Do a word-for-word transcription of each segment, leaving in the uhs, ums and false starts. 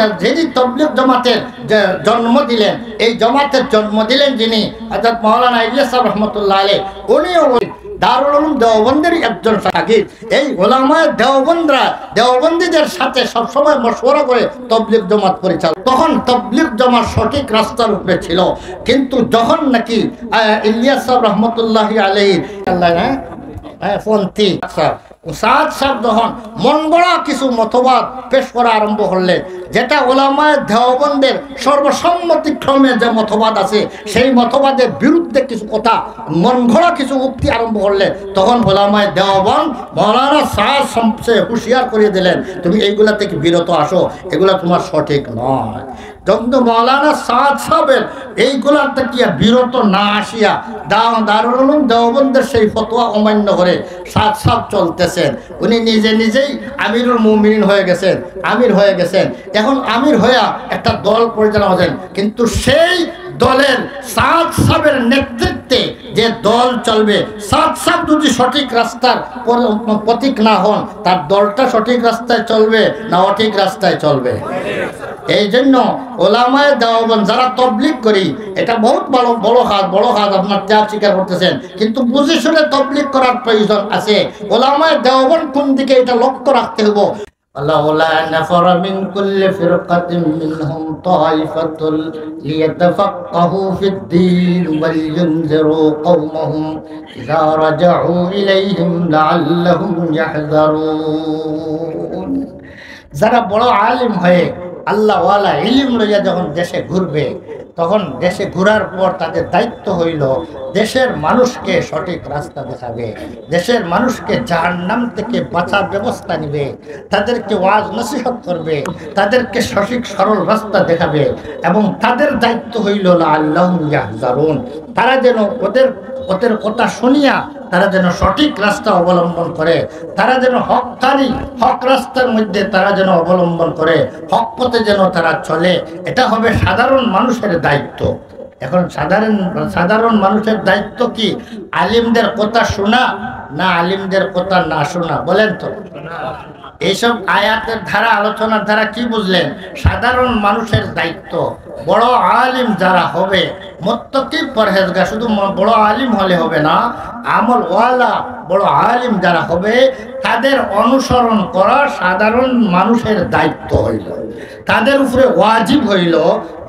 যিনি তবলিগ জমাতের যে জন্ম দিলেন, এই জমাতের জন্ম দিলেন যিনি, হযরত মাওলানা ইলিয়াস সাহেব রহমতুল্লাহ আলাইহি, উনিও ওই দারুল উলুম দেওবন্দের একজন শাগির্দ। এই ওলামায়ে দেওবন্দরা দেওবন্দীদের সাথে সবসময় মশওয়ারা করে তবলিগ জমাত পরিচালনা। তখন তবলিগ জমাত সঠিক রাস্তার উপরে ছিল, কিন্তু যখন নাকি, আহ, ইলিয়াস সাহেব রহমতুল্লাহ আলাইহি, আল্লাহ, হ্যাঁ, হ্যাঁ, পন্থী, আচ্ছা, সাদ সাহেব যখন মন গড়া কিছু মতবাদ পেশ করা আরম্ভ করলেন, যেটা ওলামায়ে দেওবন্দের সর্বসম্মতিক্রমে যে মতবাদ আছে, সেই মতবাদের বিরুদ্ধে কিছু কথা, মন গড়া কিছু উক্তি আরম্ভ করলেন, তখন ওলামায়ে দেওবন্দ মাওলানা সাদ সাহেবকে হুঁশিয়ার করে দিলেন, "তুমি এইগুলা থেকে বিরত আসো, এগুলা তোমার সঠিক নয়।" যখন মাওলানা সাদ সাহেবের এইগুলা থেকে বিরত না আসিয়া দা-, দারুল উলুম দেওবন্দের সেই ফতোয়া অমান্য করে সাদ সাহেব চলতেছেন। উনি নিজে নিজেই আমিরুল মুমিনিন হয়ে গেছেন, আমির হয়ে গেছেন। এখন আমির হইয়া একটা দল পরিচালনা হচ্ছেন, কিন্তু সেই দলের সাদ সাহেবের নেতৃত্বে যে দল চলবে, সাদ সাহেব যদি সঠিক রাস্তার পর-, প্রতীক না হন, তার দলটা সঠিক রাস্তায় চলবে না অঠিক রাস্তায় চলবে? এই জন্য ওলামায়ে দেওবন্দ যারা তবলিগ করি, এটা বহুত ভালো, বড় কাজ, বড় কাজ, আপনার ত্যাগ স্বীকার করতেছেন, কিন্তু বুঝে শুনে তবলিগ করার প্রয়োজন আছে। ওলামায়ে দেওবন্দ কোন দিকে, এটা লক্ষ্য রাখতে হবে। ولولا نفر من كل فرقة منهم طائفة ليتفقهوا في الدين ولينذروا قومهم إذا رجعوا إليهم لعلهم يحذرون। যারা বড় আলিম হয়ে আল্লাহওয়ালা ইলিম লইয়া যখন দেশে ঘুরবে, তখন দেশে ঘুরার পর তাদের দায়িত্ব হইল দেশের মানুষকে সঠিক রাস্তা দেখাবে, দেশের মানুষকে জাহান্নাম থেকে বাঁচার ব্যবস্থা নিবে, তাদেরকে ওয়াজ নসিহত করবে, তাদেরকে সঠিক সরল রাস্তা দেখাবে। এবং তাদের দায়িত্ব হইল লাআল্লাহুম ইয়াহজারুন, তারা যেন ওদের, ওদের কথা শুনিয়া তারা যেন সঠিক রাস্তা অবলম্বন করে, তারা যেন হক্কানি, হক রাস্তার মধ্যে তারা যেন অবলম্বন করে, হক পথে যেন তারা চলে। এটা হবে সাধারণ মানুষের দায়িত্ব। এখন সাধারণ, সাধারণ মানুষের দায়িত্ব কি? আলিমদের কথা শোনা না আলিমদের কথা না শোনা? বলেন তো। এইসব আয়াতের দ্বারা, আলোচনার দ্বারা কি বুঝলেন? সাধারণ মানুষের দায়িত্ব। বড় আলিম যারা হবে, মুত্তাকি পরহেজগার, শুধু ম-, বড় আলিম হলে হবে না, আমলওয়ালা বড় আলিম যারা হবে, তাদের অনুসরণ করা সাধারণ মানুষের দায়িত্ব হইল, তাদের উপরে ওয়াজিব হইল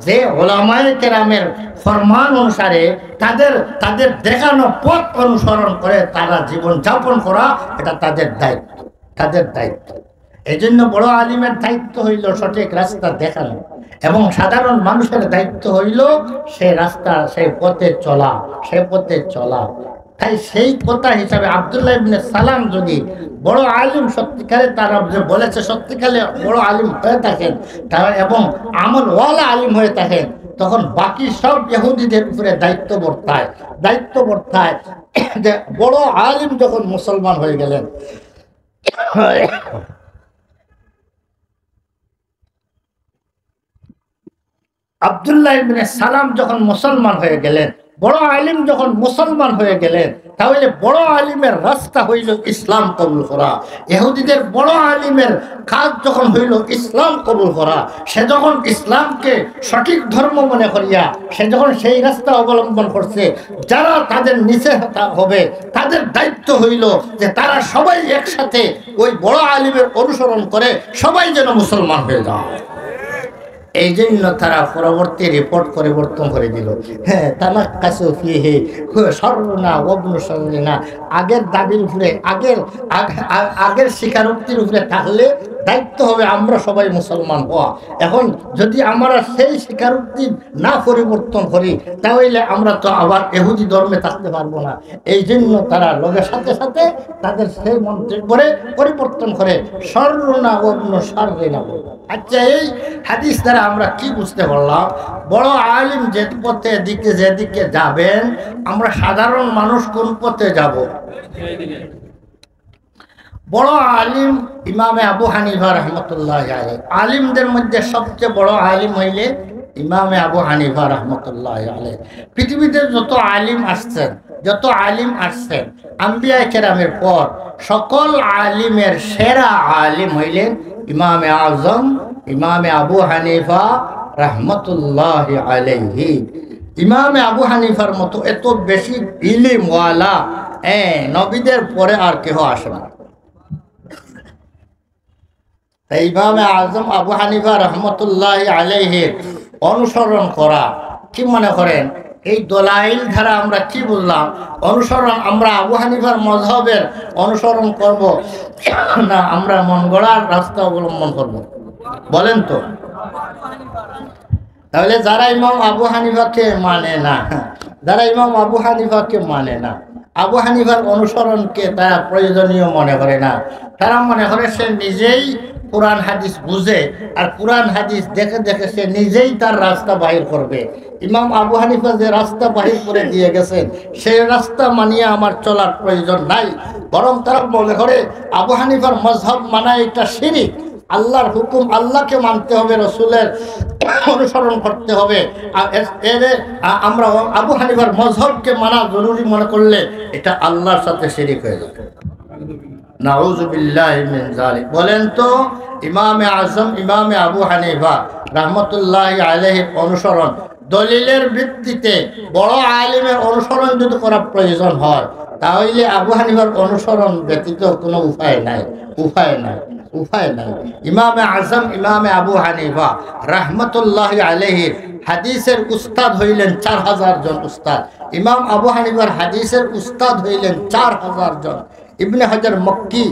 যে ওলামায়ে কেরামের ফরমান অনুসারে তাদের, তাদের দেখানো পথ অনুসরণ করে তারা জীবন যাপন করা, এটা তাদের দায়িত্ব, তাদের দায়িত্ব। এই জন্য বড় আলিমের দায়িত্ব হইল সঠিক রাস্তা দেখানো, এবং সাধারণ মানুষের দায়িত্ব হইল সে রাস্তা, সেই পথে চলা, সে পথে চলা। তাই সেই কথা হিসাবে আব্দুল্লাহ ইবনে সালাম যদি বড় আলিম সত্যিকারে, তারা যে বলেছে সত্যিকারে বড় আলিম হয়ে থাকেন, তারা এবং আমলওয়ালা আলিম হয়ে থাকেন, তখন বাকি সব ইহুদিদের উপরে দায়িত্ব বর্তায়, দায়িত্ব বর্তায় যে বড় আলিম যখন মুসলমান হয়ে গেলেন, আব্দুল্লাহ ইবনে সালাম যখন মুসলমান হয়ে গেলেন, বড় আলিম যখন মুসলমান হয়ে গেলেন, তাহলে বড় আলিমের রাস্তা হইল ইসলাম কবুল করা। ইহুদিদের বড় আলিমের কাজ যখন হইল ইসলাম কবুল করা, সে যখন ইসলামকে সঠিক ধর্ম মনে করিয়া সে যখন সেই রাস্তা অবলম্বন করছে, যারা তাদের নিচে তা-, হবে, তাদের দায়িত্ব হইল যে তারা সবাই একসাথে ওই বড় আলিমের অনুসরণ করে সবাই যেন মুসলমান হয়ে যায়। এই জন্য তারা পরবর্তী রিপোর্ট পরিবর্তন করে দিল। হ্যাঁ, তানাক্কাসু ফিহি, হু শাররুনা ওয়াবনু শাররিনা। আগের দাবির উপরে, আগের, আগ-, আ-, আগের স্বীকারোক্তির উপরে থাকলে দায়িত্ব হবে আমরা সবাই মুসলমান হওয়া। এখন যদি আমরা সেই স্বীকারোক্তি না পরিবর্তন করি, তাহলে আমরা তো আবার এহুদি ধর্মে থাকতে পারবো না। এই জন্য তারা লগে সাথে সাথে তাদের সেই মন্তব্যরে পরিবর্তন করে শাররুনা ওয়াবনু শাররিনা। আচ্ছা, এই হাদিস দ্বারা আমরা কি বুঝতে পারলাম? বড় আলিম যে পথে দিকে, যেদিকে যাবেন, আমরা সাধারণ মানুষ কোন পথে যাব? বড় আলিম ইমামে আবু হানিফা রহমতুল্লাহ আলাইহি। আলিমদের মধ্যে সবচেয়ে বড় আলিম হইলে ইমামে আবু হানিফা রহমতুল্লাহ আলাইহি। পৃথিবীতে যত আলিম আসছেন, যত আলিম আসছেন, আম্বিয়া কেরামের পর সকল আলিমের সেরা আলিম হইলেন ইমামে আজম ইমামে আবু হানিফা রহমতুল্লাহ আলাইহি। ইমামে আবু হানিফার মতো এত বেশি ইলিমওয়ালা, এ, নবীদের পরে আর কেহ আসে না। তাই ইমামে আজম আবু হানিফা রহমতুল্লাহ আলাইহির অনুসরণ করা, কি মনে করেন? এই দলাইল দ্বারা আমরা কি বুঝলাম? অনুসরণ, আমরা আবু হানিফার মজহবের অনুসরণ করব, না আমরা মন গড়ার রাস্তা অবলম্বন করব? বলেন তো। তাহলে যারা ইমাম আবু হানিফাকে মানে না, যারা ইমাম আবু হানিফাকে মানে না, আবু হানিফার অনুসরণকে তারা প্রয়োজনীয় মনে করে না, তারা মনে করে সে নিজেই কোরআন হাদিস বুঝে, আর কোরআন হাদিস দেখে দেখে সে নিজেই তার রাস্তা বাহির করবে। ইমাম আবু হানিফা যে রাস্তা বাহির করে দিয়ে গেছেন, সেই রাস্তা মানিয়ে আমার চলার প্রয়োজন নাই। বরং তারা মনে করে আবু হানিফার মজহব মানা এটা শিরিক, আল্লাহর হুকুম আল্লাহকে মানতে হবে, রসুলের অনুসরণ করতে হবে। আর এর, এর, আ-, আমরা আবু হানিফার মজহবকে মানা জরুরি মনে করলে এটা আল্লাহর সাথে শিরিক হয়ে যাবে। নাউজুবিল্লাহি মিন যালিক। বলেন তো, ইমামে আজম ইমামে আবু হানিফা রহমতুল্লাহ আলাইহির অনুসরণ দলিলের ভিত্তিতে বড় আলিমের অনুসরণ যদি করা প্রয়োজন হয়, তাহলে আবু হানিফার অনুসরণ ব্যতীত কোনো উপায় নাই, উপায় নাই, উপায় নাই। ইমামে আজম ইমামে আবু হানিফা রহমতুল্লাহ আলাইহির হাদিসের উস্তাদ হইলেন চার হাজার জন উস্তাদ। ইমাম আবু হানিফার হাদিসের উস্তাদ হইলেন চার হাজার জন। ইবনে হাজার মক্কি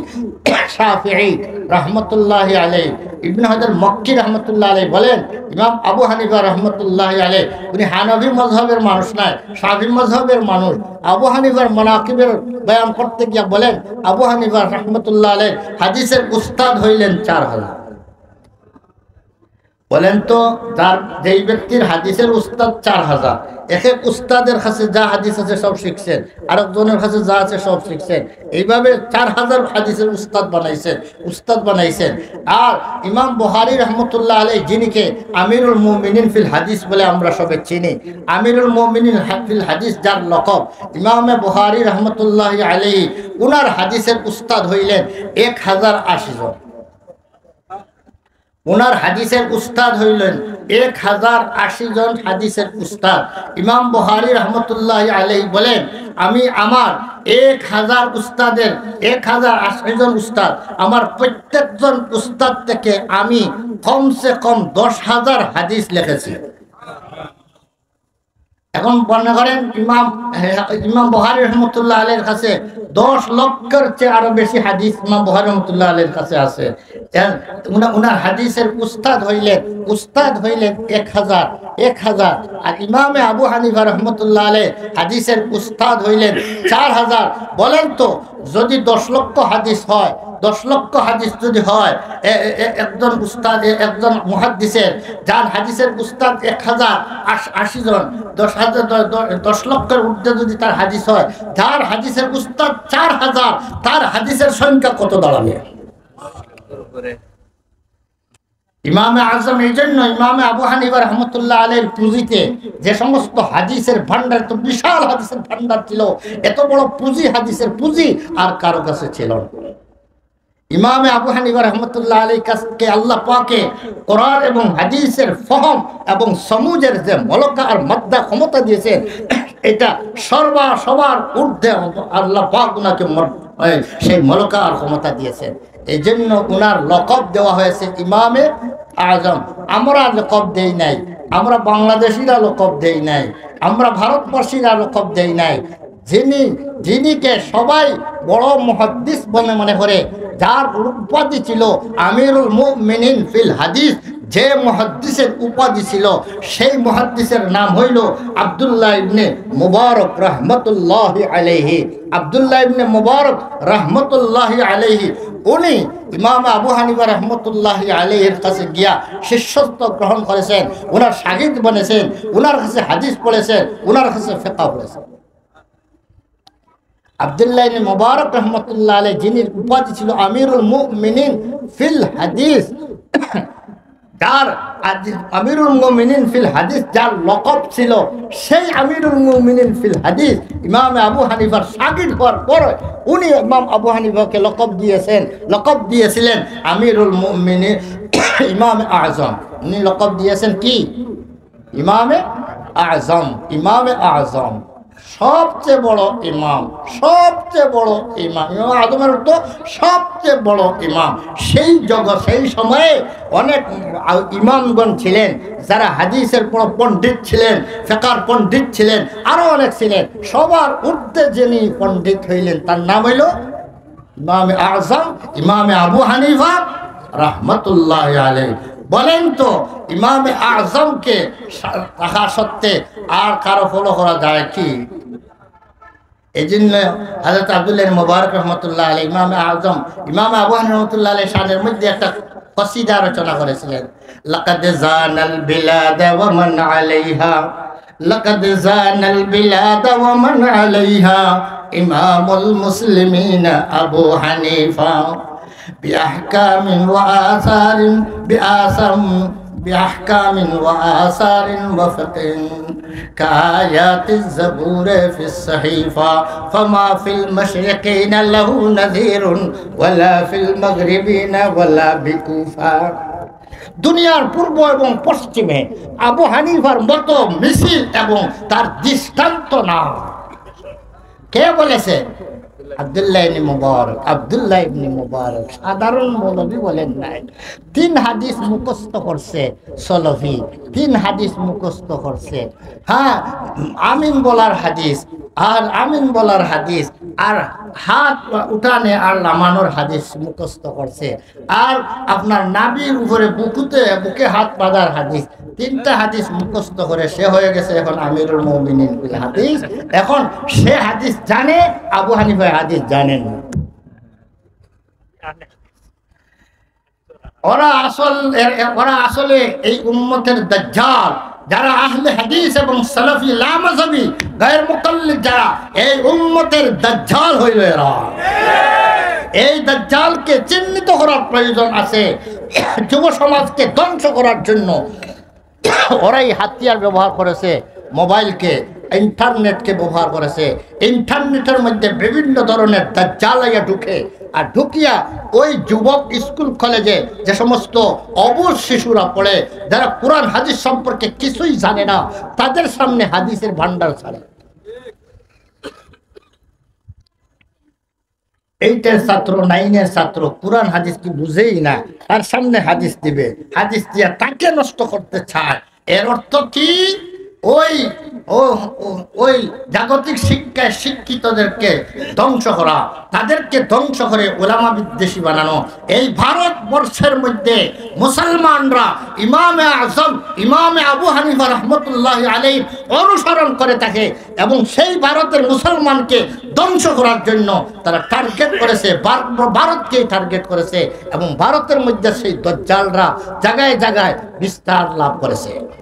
শাফিঈ রহমতুল্লাহ আলাইহি, ইবনে হাজার মক্কি রহমতুল্লাহ আলাইহি বলেন, ইমাম আবু হানিফা রহমতুল্লাহ আলাইহি উনি হানাফি মজহবের মানুষ নয়, শাফি মজহবের মানুষ। আবু হানিফার মানাকিবের বয়ান করতে গিয়া বলেন, আবু হানিফা রহমতুল্লাহ আলাইহি হাদিসের উস্তাদ হইলেন চার হাজার। বলেন তো, যার, যেই ব্যক্তির হাদিসের উস্তাদ চার হাজার, এক এক উস্তাদের কাছে যা হাদিস আছে সব শিখছেন, আরেকজনের কাছে যা আছে সব শিখছেন, এইভাবে চার হাজার হাদিসের উস্তাদ বানাইছেন, উস্তাদ বানাইছেন। আর ইমাম বুখারী রহমতুল্লাহ আলাইহি, যিনিকে আমিরুল মুমিনিন ফিল হাদিস বলে আমরা সবে চিনি, আমিরুল মুমিনিন হা-, ফিল হাদিস যার লকব, ইমামে বুখারী রহমতুল্লাহ আলাইহি, উনার হাদিসের উস্তাদ হইলেন এক হাজার আশি জন। ওনার হাদিসের উস্তাদ হইলেন এক হাজার আশি জন হাদিসের উস্তাদ। ইমাম বুখারী রহমতুল্লাহ আলাইহি বলেন, আমি আমার এক হাজার উস্তাদের, এক হাজার আশি জন উস্তাদ, আমার প্রত্যেকজন উস্তাদ থেকে আমি কমসে কম দশ হাজার হাদিস লিখেছি। এখন মনে করেন ইমাম, ইমাম বুখারী রহমতুল্লাহ আলাইহির কাছে দশ লক্ষর চেয়ে আরো বেশি হাদিস ইমাম বুখারী রহমতুল্লাহ আলাইহির কাছে আছে। এর উনা-, উনার হাদিসের উস্তাদ হইলেন, উস্তাদ হইলেন এক হাজার, এক হাজার। আর ইমামে আবু হানিফা রহমতুল্লাহ আলাইহি হাদিসের উস্তাদ হইলেন চার হাজার। বলেন তো, যদি দশ লক্ষ হাদিস হয়, দশ লক্ষ হাদিস যদি হয়, এ-, এ-, এ-, একজন উস্তাদ, এ-, একজন মুহাদ্দিসের, যার হাদিসের উস্তাদ এক হাজার আশ-, আশি জন, দশ হাজার, দ-, দ-, দশ লক্ষের ঊর্ধ্বে যদি তার হাদিস হয়, যার হাদিসের উস্তাদ চার হাজার, তার হাদিসের সংখ্যা কত দাঁড়াবে? ইমামে আজম, এই জন্য ইমামে আবু হানিফা রহমতুল্লাহ আলাইহির পুঁজিতে যে সমস্ত হাদিসের ভান্ডার, তো বিশাল হাদিসের ভান্ডার ছিল, এত বড় পুঁজি, হাদিসের পুঁজি আর কারো কাছে ছিল না। ইমামে আবু হানিফা রহমতুল্লাহ আলাইহির কাছে আল্লাহ পাকে কোরআন এবং হাদিসের ফহম এবং সমুজের যে মলকা আর মাদ্দা ক্ষমতা দিয়েছেন, এটা সর্বা সবার ঊর্ধ্বে আল্লাহ পাক ওনাকে মর-, এই, সেই মলকা আর ক্ষমতা দিয়েছেন। এই জন্য ওনার লকব দেওয়া হয়েছে ইমামে আজম। আমরা লকব দেই নাই, আমরা বাংলাদেশিরা লকব দেই নাই, আমরা ভারতবাসীরা লকব দেই নাই। যিনি, যিনিকে সবাই বড় মুহাদ্দিস বলে মনে করে, যার উপাধি ছিল আমিরুল মুমিনিন ফিল হাদিস, যে মুহাদ্দিসের উপাধি ছিল, সেই মুহাদ্দিসের নাম হইল আব্দুল্লাহ ইবনে মুবারক রহমতুল্লাহি আলাইহি। আব্দুল্লাহ ইবনে মুবারক রহমতুল্লাহি আলাইহি, উনি ইমাম আবু হানিফা রহমতুল্লাহি আলাইহির কাছে গিয়া শিষ্যত্ব গ্রহণ করেছেন, ওনার শাগিদ বনেছেন, ওনার কাছে হাদিস পড়েছেন, ওনার কাছে ফিকহ পড়েছেন। আব্দুল্লাহ ইবনে মুবারক রহমতুল্লাহ আলাইহি, যিনি উপাধি ছিল আমিরুল মুমিনিন ফিল হাদিস, যার আমিরুল মুমিনিন ফিল হাদিস, যার লকব ছিল সেই আমিরুল মুমিনিন ফিল হাদিস, ইমামে আবু হানিফার শাগির্দ হওয়ার পরে উনি ইমাম আবু হানিফাকে লকব দিয়েছেন, লকব দিয়েছিলেন আমিরুল মুমিনিন, ইমামে আজম। উনি লকব দিয়েছেন কি? ইমামে আজম, ইমামে আজম, সবচেয়ে বড় ইমাম, সবচেয়ে বড় ইমাম। ইমাম আজমের অর্থ সবচেয়ে বড় ইমাম। সেই জগৎ, সেই সময়ে অনেক আ-, ইমামগণ ছিলেন, যারা হাদিসের বড় পণ্ডিত ছিলেন, ফেকার পণ্ডিত ছিলেন, আরো অনেক ছিলেন। সবার ঊর্ধ্বে যিনি পণ্ডিত হইলেন, তার নাম হইল ইমামে আজম, ইমামে আবু হানিফা রহমতুল্লাহ আলাইহি। বলেন তো, ইমামে আজমকে সা-, থাকা সত্ত্বে আর কারো ফলো করা যায় কি? এই জন্য হযরত আব্দুল্লাহ ইবনে মুবারক রহমতুল্লাহ আলাইহি, ইমামে আজম, ইমামে আবু হানিফা রহমতুল্লাহ আলাইহি শানের মধ্যে একটা কসিদা রচনা করেছিলেন, "লাকাদ জানাল বিলাদা ওয়া মান আলাইহা, লাকাদ জানাল বিলাদা ওয়া মান আলাইহা, ইমামুল মুসলিমিন আবু হানিফা।" بأحكام وآثار، بأحكام وآثار وفقه، كآيات الزبور في الصحيفة، فما في المشرقين له نظير، ولا في المغربين ولا بكوفة। দুনিয়ার পূর্ব এবং পশ্চিমে আবু হানিফার মতো মিছিল এবং তার দৃষ্টান্ত না। কে বলেছে? আব্দুল্লাহ ইবনে মুবারক। আব্দুল্লাহ ইবনে মুবারক সাধারণ মৌলভী বলেন নাই। তিন হাদিস মুখস্থ করছে সলফি, তিন হাদিস মুখস্থ করছে। হ্যাঁ, আমিন বলার হাদিস, আর আমিন বলার হাদিস, আর হাত উঠানে আর লামানোর হাদিস মুখস্থ করছে। আর আপনার নাভির উপরে বুকুতে, বুকে হাত বাঁধার হাদিস, তিনটা হাদিস মুখস্থ করে সে হয়ে গেছে এখন আমিরুল মুমিনিন ফিল হাদিস। এখন সে হাদিস জানে, আবু হানিফা হাদিস জানেন না। ওরা আসল, এ-, এ-, ওরা আসলে এই উম্মতের দাজ্জাল। যারা আহলে হাদিস এবং সালাফি লামাযহাবি গায়র মুকাল্লিদ, যারা এই উম্মতের দাজ্জাল হইল এরা। এই দাজ্জালকে চিহ্নিত করার প্রয়োজন আছে। যুব সমাজকে ধ্বংস করার জন্য ওরাই হাতিয়ার ব্যবহার করেছে, মোবাইলকে, ইন্টারনেটকে ব্যবহার করেছে। ইন্টারনেটের মধ্যে বিভিন্ন ধরনের দাজ্জাল আইয়া ঢুকে, আর ঢুকিয়া ওই যুবক স্কুল কলেজে যে সমস্ত অবুঝ শিশুরা পড়ে, যারা কোরআন হাদিস সম্পর্কে কিছুই জানে না, তাদের সামনে হাদিসের ভান্ডার ছাড়ে। এইটের ছাত্র, নাইনের ছাত্র কোরআন হাদিস কি বুঝেই না, তার সামনে হাদিস দিবে, হাদিস দিয়া তাকে নষ্ট করতে চায়। এর অর্থ কি? ওই, ও, ও, ওই জাগতিক শিক্ষায় শিক্ষিতদেরকে ধ্বংস করা, তাদেরকে ধ্বংস করে ওলামা বিদ্বেষী বানানো। এই ভারতবর্ষের মধ্যে মুসলমানরা ইমামে আজম, ইমামে আবু হানিফা রহমতুল্লাহ আলাইহির অনুসরণ করে থাকে এবং সেই ভারতের মুসলমানকে ধ্বংস করার জন্য তারা টার্গেট করেছে, ভার-, ভারতকেই টার্গেট করেছে এবং ভারতের মধ্যে সেই দাজ্জালরা জায়গায় জায়গায় বিস্তার লাভ করেছে।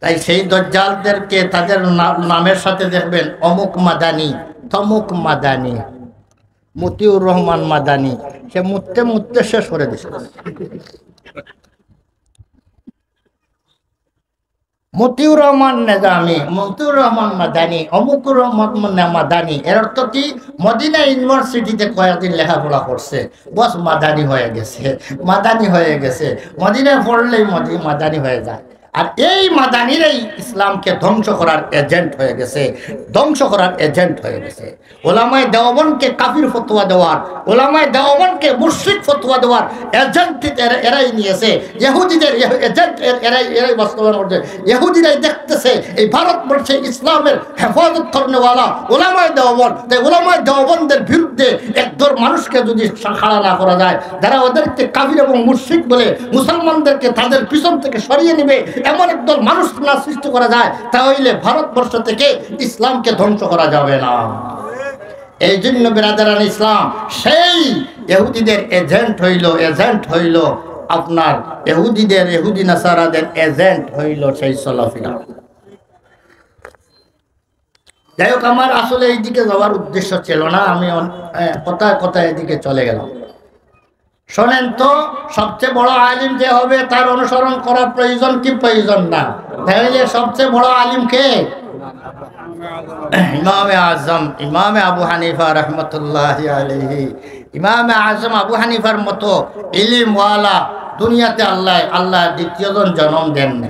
তাই সেই দাজ্জালদেরকে তাদের না-, নামের সাথে দেখবেন অমুক মাদানি, তমুক মাদানি, মতিউর রহমান মাদানি, সে মুততে মুততে শেষ করে দিছে। মতিউর রহমান নিজামী, মতিউর রহমান মাদানি, অমুকুর রহমান মাদানি, এর অর্থ কি? মদিনা ইউনিভার্সিটিতে কয়েকদিন লেখাপড়া করছে, বস মাদানি হয়ে গেছে, মাদানি হয়ে গেছে। মদিনায় পড়লেই মদি-, মাদানি হয়ে যায়। আর এই মাদানিরাই ইসলামকে ধ্বংস করার এজেন্ট হয়ে গেছে, ধ্বংস করার এজেন্ট হয়ে গেছে। ওলামায়ে দেওবন্দকে কাফির ফতোয়া দেওয়ার, ওলামায়ে দেওবন্দকে মুশরিক ফতোয়া দেওয়ার এজেন্ট এরা, এরাই নিয়েছে। ইহুদিদের এ-, এজেন্ট এর-, এরাই, এরাই বাস্তবায়ন করছে। ইহুদিরাই দেখতেছে এই ভারতবর্ষে ইসলামের হেফাজত করনেওয়ালা ওলামায়ে দেওবন্দ, তাই ওলামায়ে দেওবন্দের বিরুদ্ধে একদল মানুষকে যদি সা-, খাড়া না করা যায়, যারা ওদেরকে কাফির এবং মুশরিক বলে মুসলমানদেরকে তাদের পিছন থেকে সরিয়ে নিবে, এমন একদল মানুষ না সৃষ্টি করা যায়, তাহলে ভারতবর্ষ থেকে ইসলামকে ধ্বংস করা যাবে না। এই জন্য বেরাদারান ইসলাম, সেই ইহুদিদের এজেন্ট হইল, এজেন্ট হইল আপনার ইহুদিদের, ইহুদি নাসারাদের এজেন্ট হইল সেই সলফিরা। যাই হোক, আমার আসলে এইদিকে যাওয়ার উদ্দেশ্য ছিল না, আমি অন-, এ, কথায় কথায় এদিকে চলে গেলাম। শোনেন তো, সবচেয়ে বড় আলিম যে হবে, তার অনুসরণ করা প্রয়োজন কি প্রয়োজন না? তাহলে সবচেয়ে বড় আলিম কে? ইমামে আজম, ইমামে আবু হানিফা রহমতুল্লাহ আলাইহি। ইমামে আজম আবু হানিফার মতো ইলিমওয়ালা দুনিয়াতে আল্লাহ, আল্লাহ দ্বিতীয়জন জন্ম দেন না।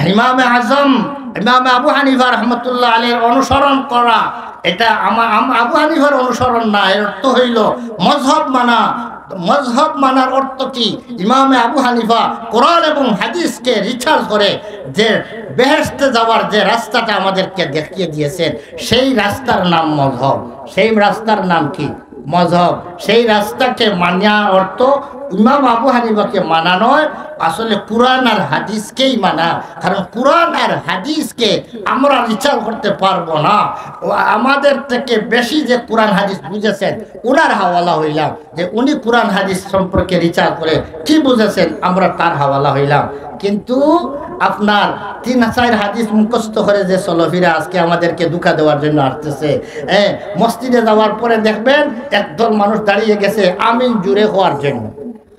ইমামে আজম, ইমামে আবু হানিফা রহমতুল্লাহ আলাইহির অনুসরণ করা, এটা আমা-, আম-, আবু হানিফার অনুসরণ না। এর অর্থ হইল মজহব মানা। মজহব মানার অর্থ কি? ইমামে আবু হানিফা কোরআন এবং হাদিসকে রিসার্চ করে যে বেহেশতে যাওয়ার যে রাস্তাটা আমাদেরকে দেখিয়ে দিয়েছেন, সেই রাস্তার নাম মজহব। সেই রাস্তার নাম কি? মজহব। সেই রাস্তাকে মানা অর্থ ইমাম আবু হানিফাকে মানা নয়, আসলে কোরআন আর হাদিসকেই মানা। কারণ কোরআন আর হাদিসকে আমরা রিসার্চ করতে পারবো না। ও আমাদের থেকে বেশি যে কোরআন হাদিস বুঝেছেন, ওনার হাওয়ালা হইলাম, যে উনি কোরআন হাদিস সম্পর্কে রিসার্চ করে কি বুঝেছেন, আমরা তার হাওয়ালা হইলাম। কিন্তু আপনার তিন চাইর হাদিস মুখস্থ করে যে চলাফেরা আজকে আমাদেরকে ধোঁকা দেওয়ার জন্য আসতেছে। হ্যাঁ, মসজিদে যাওয়ার পরে দেখবেন একদল মানুষ দাঁড়িয়ে গেছে আমিন জুড়ে হওয়ার জন্য।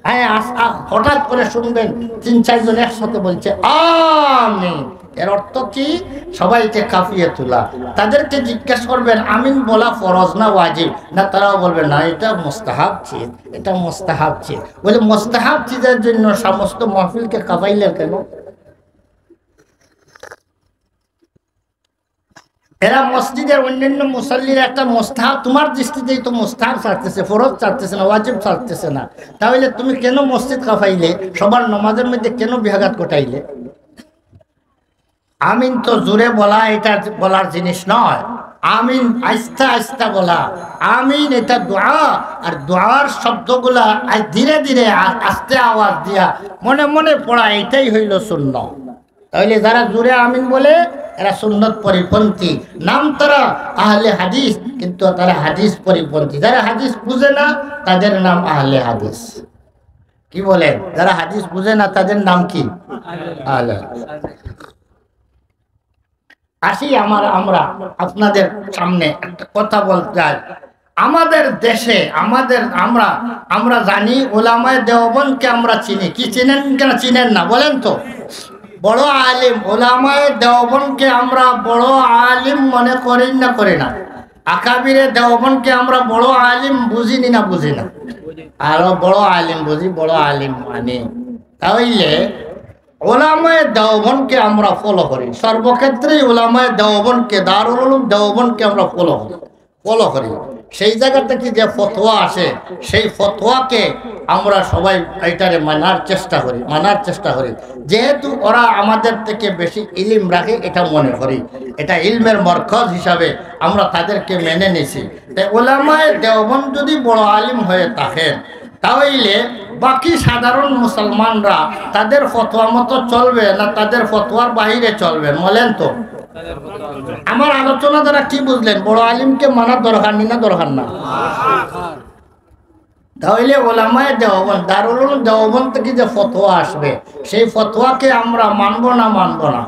হ্যাঁ, আস-, আ-, হঠাৎ করে শুনবেন তিন চারজন একসাথে বলছে আমিন। এর অর্থ কি? সবাইকে কাঁপিয়ে তোলা। তাদেরকে জিজ্ঞেস করবেন আমিন বলা ফরজ না ওয়াজিব, না তারাও বলবেন না, এটা মুস্তাহাব চিজ, এটা মুস্তাহাব চিজ। বলে মুস্তাহাব চিজের জন্য সমস্ত মাহফিলকে কাঁপাইলেন কেন? এরা মসজিদের অন্যান্য মুসল্লিরা একটা মুস্তাহাব, তোমার দৃষ্টিতেই তো মুস্তাহাব ছাড়তেছে, ফরজ ছাড়তেছে না, ওয়াজিব ছাড়তেছে না, তাহলে তুমি কেন মসজিদ কাঁপাইলে? সবার নামাজের মধ্যে কেন ব্যাঘাত ঘটাইলে? আমিন তো জোরে বলা, এটা বলার জিনিস নয়। আমিন আস্তে আস্তে বলা। আমিন এটা দোয়া, আর দোয়ার শব্দগুলা আ-, ধীরে ধীরে আ-, আস্তে আওয়াজ দিয়া মনে মনে পড়া, এটাই হইল সুন্নত। তাহলে যারা জোরে আমিন বলে, এরা সুন্নত পরিপন্থী। নাম তারা আহলে হাদিস, কিন্তু তারা হাদিস পরিপন্থী। যারা হাদিস বুঝে না, তাদের নাম আহলে হাদিস। কি বলেন? যারা হাদিস বুঝে না, তাদের নাম কি? আহলে হাদিস। আসি আমার, আমরা আপনাদের সামনে একটা কথা বলতে চাই। আমাদের দেশে, আমাদের, আমরা, আমরা জানি ওলামায়ে দেওবন্দকে আমরা চিনি। কি চিনেন কিনা চিনেন না? বলেন তো। বড় আলিম, ওলামায়ে দেওবন্দকে আমরা বড় আলিম মনে করি না, করি না? আকাবিরে দেওবন্দকে আমরা বড় আলিম বুঝিনি না বুঝি না? আরো বড় আলিম বুঝি, বড় আলিম মানি। তাহলে ওলামায়ে দেওবন্দকে আমরা ফলো করি, সর্বক্ষেত্রেই ওলামায়ে দেওবন্দকে, দারুল উলুম দেওবন্দকে আমরা ফলো করি, ফলো করি। সেই জায়গা থেকে যে ফতোয়া আসে, সেই ফতোয়াকে আমরা সবাই এটারে মানার চেষ্টা করি, মানার চেষ্টা করি। যেহেতু ওরা আমাদের থেকে বেশি ইলিম রাখে, এটা মনে করি, এটা ইলমের মরকজ হিসাবে আমরা তাদেরকে মেনে নিছি। তাই ওলামায়ে দেওবন্দ যদি বড় আলিম হয়ে থাকেন, তাহলে বাকি সাধারণ মুসলমানরা তাদের ফতোয়া মতো চলবে না তাদের ফতোয়ার বাইরে চলবেন? বলেন তো। আমার আলোচনা দ্বারা কি বুঝলেন? বড় আলিমকে মানার দরকার নি না দরকার না? তাহলে ওলামায়ে দেওবন্দ, দারুল উলুম দেওবন্দ থেকে যে ফতোয়া আসবে, সেই ফতোয়াকে আমরা মানবো না মানবো না?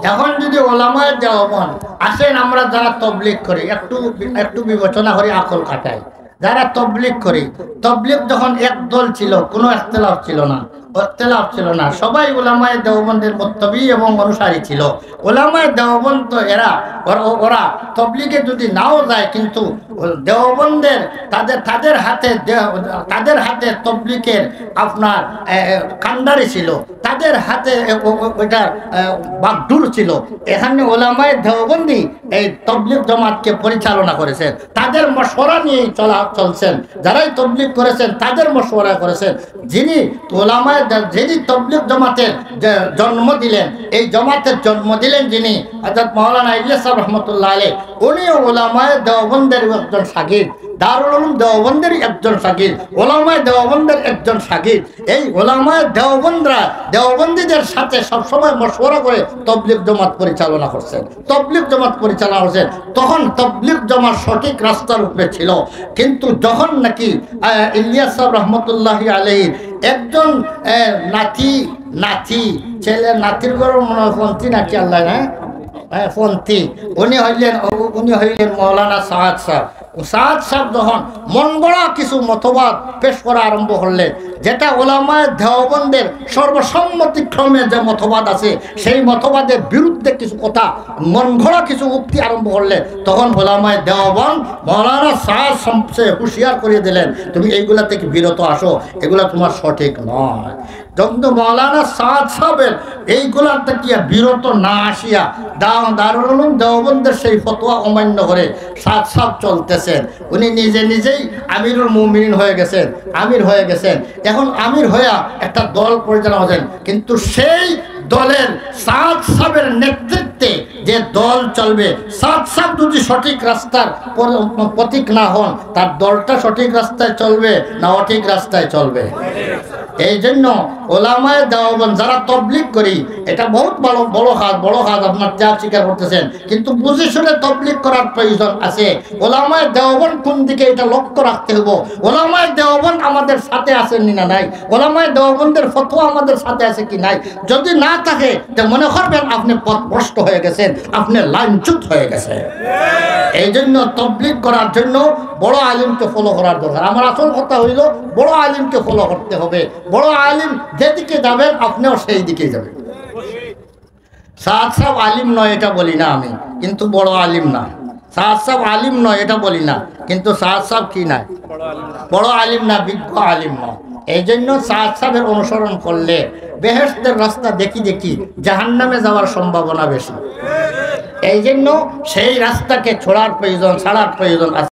এখন যদি ওলামায়ে দেওবন্দ আসেন, আমরা যারা তবলিগ করি, একটু, একটু বিবেচনা করি, আকল খাটাই। যারা তবলিগ করি, তবলিগ যখন এক দল ছিল, কোনো একতলাফ ছিল না, একতলাফ ছিল না, সবাই ওলামায়ে দেওবন্দের মুত্তাবি এবং অনুসারী ছিল। ওলামায়ে দেওবন্দ তো এরা, ওরা, ওরা তবলিগে যদি নাও যায়, কিন্তু দেওবন্দের, তাদের, তাদের হাতে দে-, তাদের হাতে তবলিগের আপনার, এ, এ, কান্ডারি ছিল, তাদের হাতে, এ, ও, ও, ওইটার, এ, বাগডোর ছিল। এখানে ওলামায়ে দেওবন্দি এই তবলিগ জমাতকে পরিচালনা করেছেন, তাদের মশওয়ারা নিয়েই চলা, চলছেন। যারাই তবলিগ করেছেন, তাদের মশওয়ারা করেছেন। যিনি ওলামায়ে দে-, যিনি তবলিগ জমাতের যে জন্ম দিলেন, এই জমাতের জন্ম দিলেন যিনি, হযরত মাওলানা ইলিয়াস সাহেব রহমতুল্লাহ আলাইহি, উনিও ওলামায়ে দেওবন্দের একজন শাগির্দ, দারুল উলুম দেওবন্দের একজন শাগির্দ, ওলামায়ে দেওবন্দের একজন শাগির্দ। এই ওলামায়ে দেওবন্দরা দেওবন্দীদের সাথে সবসময় মশওয়ারা করে তবলিগ জমাত পরিচালনা করছেন, তবলিগ জমাত পরিচালনা করছেন। তখন তবলিগ জমাত সঠিক রাস্তার উপরে ছিল, কিন্তু যখন নাকি, আহ, ইলিয়াস সাহেব রহমতুল্লাহ আলাইহির একজন, আহ, নাতি, নাতি, ছেলে, নাতির ঘরর মনে হয় পন্থী নাকি আল্লাহ, হ্যাঁ? হ্যাঁ, পন্থী। উনি হইলেন, উ-, উনি হইলেন মৌলানা সাদ সাহেব। সাদ সাহেব যখন মন গড়া কিছু মতবাদ পেশ করা আরম্ভ করলে, যেটা ওলামায়ে দেওবন্দের সর্বসম্মতিক্রমে যে মতবাদ আছে, সেই মতবাদের বিরুদ্ধে কিছু কথা, মন গড়া কিছু উক্তি আরম্ভ করলে, তখন ওলামায়ে দেওবন্দ মৌলানা সাদ সবচেয়ে হুঁশিয়ার করে দিলেন, "তুমি এইগুলা থেকে বিরত আসো, এগুলা তোমার সঠিক নয়।" যখন মৌলানা সাদ সাহেবের এইগুলার থেকে বিরত না আসিয়া দা-, দারুল উলুম দেওবন্দের সেই ফতোয়া অমান্য করে সাদ সাহেব চলতেছেন, উনি নিজে নিজেই আমিরুল মুমিনিন হয়ে গেছেন, আমির হয়ে গেছেন। এখন আমির হইয়া একটা দল পরিচালনা হচ্ছেন, কিন্তু সেই দলের সাদ সাহেবের নেতৃত্বে যে দল চলবে, সাদ সাহেব যদি সঠিক রাস্তার পর-, পথিক না হন, তার দলটা সঠিক রাস্তায় চলবে না অঠিক রাস্তায় চলবে? এই জন্য ওলামায়ে দেওবন্দ যারা তবলিগ করি, এটা বহুত বড়, বড় কাজ, বড় কাজ, আপনার ত্যাগ স্বীকার করতেছেন, কিন্তু বুঝে শুনে তবলিগ করার প্রয়োজন আছে। ওলামায়ে দেওবন্দ কোন দিকে, এটা লক্ষ্য রাখতে হবে। ওলামায়ে দেওবন্দ আমাদের সাথে আছেন নি না নাই, ওলামায়ে দেওবন্দের ফতোয়া আমাদের সাথে আছে কি নাই, যদি না থাকে, তো মনে করবেন আপনি পথভ্রষ্ট হয়ে গেছেন, আপনি লাইনচ্যুত হয়ে গেছেন। এই জন্য তবলিগ করার জন্য বড় আলিমকে ফলো করার দরকার। আমার আসল কথা হইল, বড় আলিমকে ফলো করতে হবে। বড় আলিম যেদিকে যাবেন, আপনিও সেই দিকে যাবেন। সাদ সাহেব আলিম নয়, এটা বলি না আমি, কিন্তু বড় আলিম না। সাদ সাহেব আলিম নয়, এটা বলি না, কিন্তু সাদ সাহেব কি নয়? বড় আলিম না, বিজ্ঞ আলিম নয়। এই জন্য সাদ সাহেবের অনুসরণ করলে বেহেশতের রাস্তা দেখি দেখি জাহান্নামে যাওয়ার সম্ভাবনা বেশি। এই জন্য সেই রাস্তাকে ছোড়ার প্রয়োজন, ছাড়ার প্রয়োজন আছে।